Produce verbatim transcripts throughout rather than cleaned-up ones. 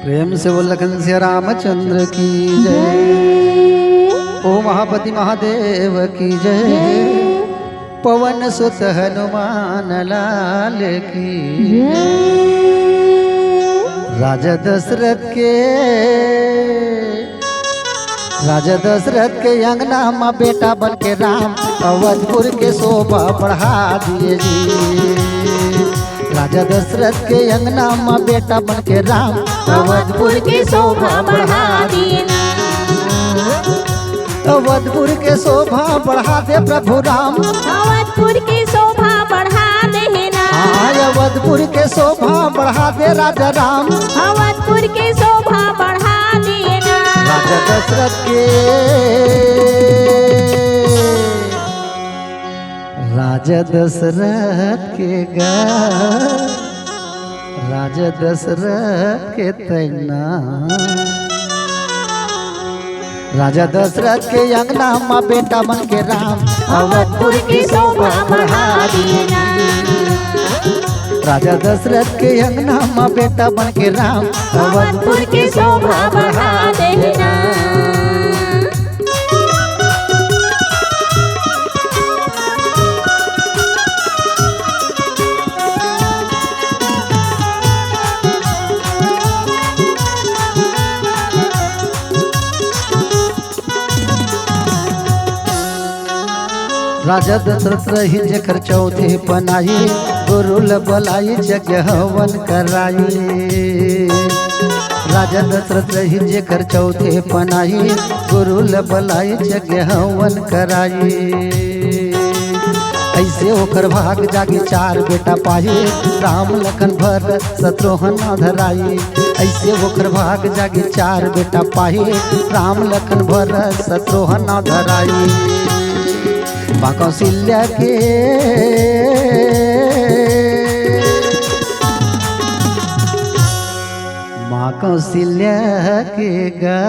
प्रेम से बोल लखन सिया रामचंद्र की जय। ओ महापति महादेव की जय। पवन सुत हनुमान लाल की। राजा दशरथ के, राजा दशरथ के अंगना म बेटा बन के राम अवधपुर के शोभा बढ़ा दिए जी। राजा दशरथ के अंगना म बेटा बन के राम अवधपुर के शोभा बढ़ा दिए ना। अवधपुर के शोभा बढ़ा दे प्रभु राम। अवधपुर के शोभा बढ़ा दे ना। हाँ, अवधपुर के शोभा बढ़ा दे राजा राम। अवधपुर के शोभा बढ़ा दे ना। राजा दशरथ के, राजा दशरथ के गा, राजा दशरथ के तैना। राजा दशरथ के अंगना म बेटा बन के राम अवधपुर के शोभा बढ़ा दिए ना। राजा दशरथ के अंगना म बेटा बन के राम अवधपुर के शोभा बढ़ा दिए ना। राजा दशरथ रहिन जेकर चौथे पनाई, गुरु ल बलाई यज्ञ हवन कराई। राजा दशरथ रहिन जेकर चौथे पनाई, गुरु ल बलाई यज्ञ हवन कराई। ऐसे ओकर भाग जागे चार बेटा पाए, राम लखन भरत शत्रुघ्न धराई। ऐसे ओकर भाग जागे चार बेटा पाए, राम लखन भरत शत्रुघ्न धराई। माँ कौशल्या के, माँ कौशल्या के गा,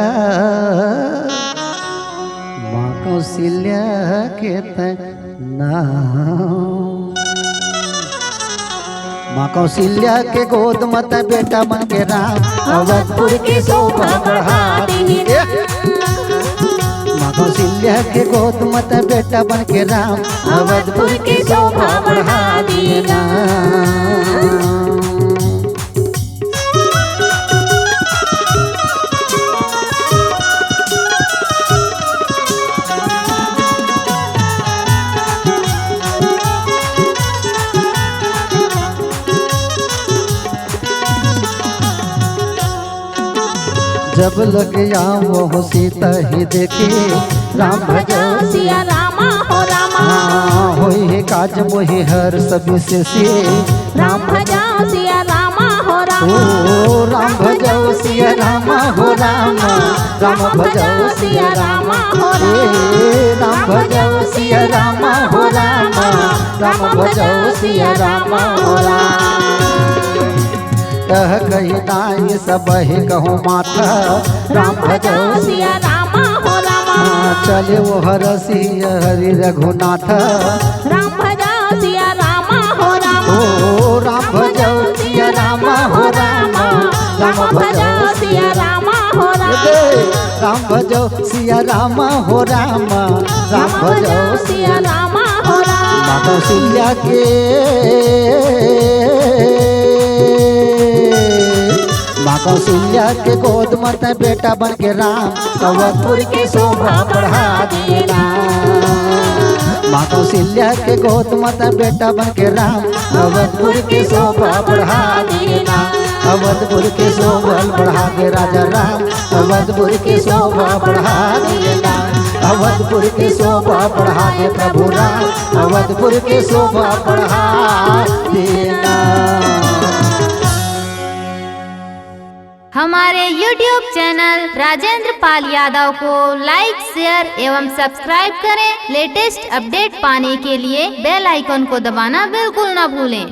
माँ कौशल्या के तैं नाम। माँ कौशल्या के गोद म तैं बेटा बन के राम अवधपुर के शोभा बढ़ा दिए ना। माँ कौशल्या के गोद म तैं बेटा बन के राम अवधपुर के शोभा बढ़ा दिए ना। जब लग आवहु सीता ही देखी, राम भजो सिया रामा हो रामा। हाँ, होई हे काज मोहि हर्ष विशेषी। राम भजो सिया रामा हो रामा। ओ राम भजो सिया रामा हो रामा। राम भजो सिया रामा हो रामा। ए राम भजो सिया रामा हो रामा। राम भजो सिया रामा हो रामा। कह कहि नाई सबहि कहु माथा। राम भजो सिया रामा हो रामा। हाँ, चले ओ हरषि हरि रघुनाथ। राम भजो सिया रामा हो रामा। ओ राम भजो सिया रामा हो रामा। राम भजो सिया रामा हो रामा। ए, राम भजो सिया रामा हो रामा। राम भजो सिया रामा हो रामा। माँ कौशल्या के, माँ कौशल्या के गोद म तैं बेटा बन के राम अवधपुर के शोभा बढ़ा दिए ना। माँ कौशल्या के गोद म तैं बेटा बन के राम अवधपुर के शोभा बढ़ा दिए ना। अवधपुर के शोभा बढ़ा दे राजा राम। अवधपुर के शोभा बढ़ा दिए ना। अवधपुर के शोभा बढ़ा दे प्रभु राम। अवधपुर के शोभा बढ़ा दिए ना। हमारे YouTube चैनल राजेंद्र पाल यादव को लाइक, शेयर एवं सब्सक्राइब करें। लेटेस्ट अपडेट पाने के लिए बेल आइकन को दबाना बिल्कुल ना भूलें।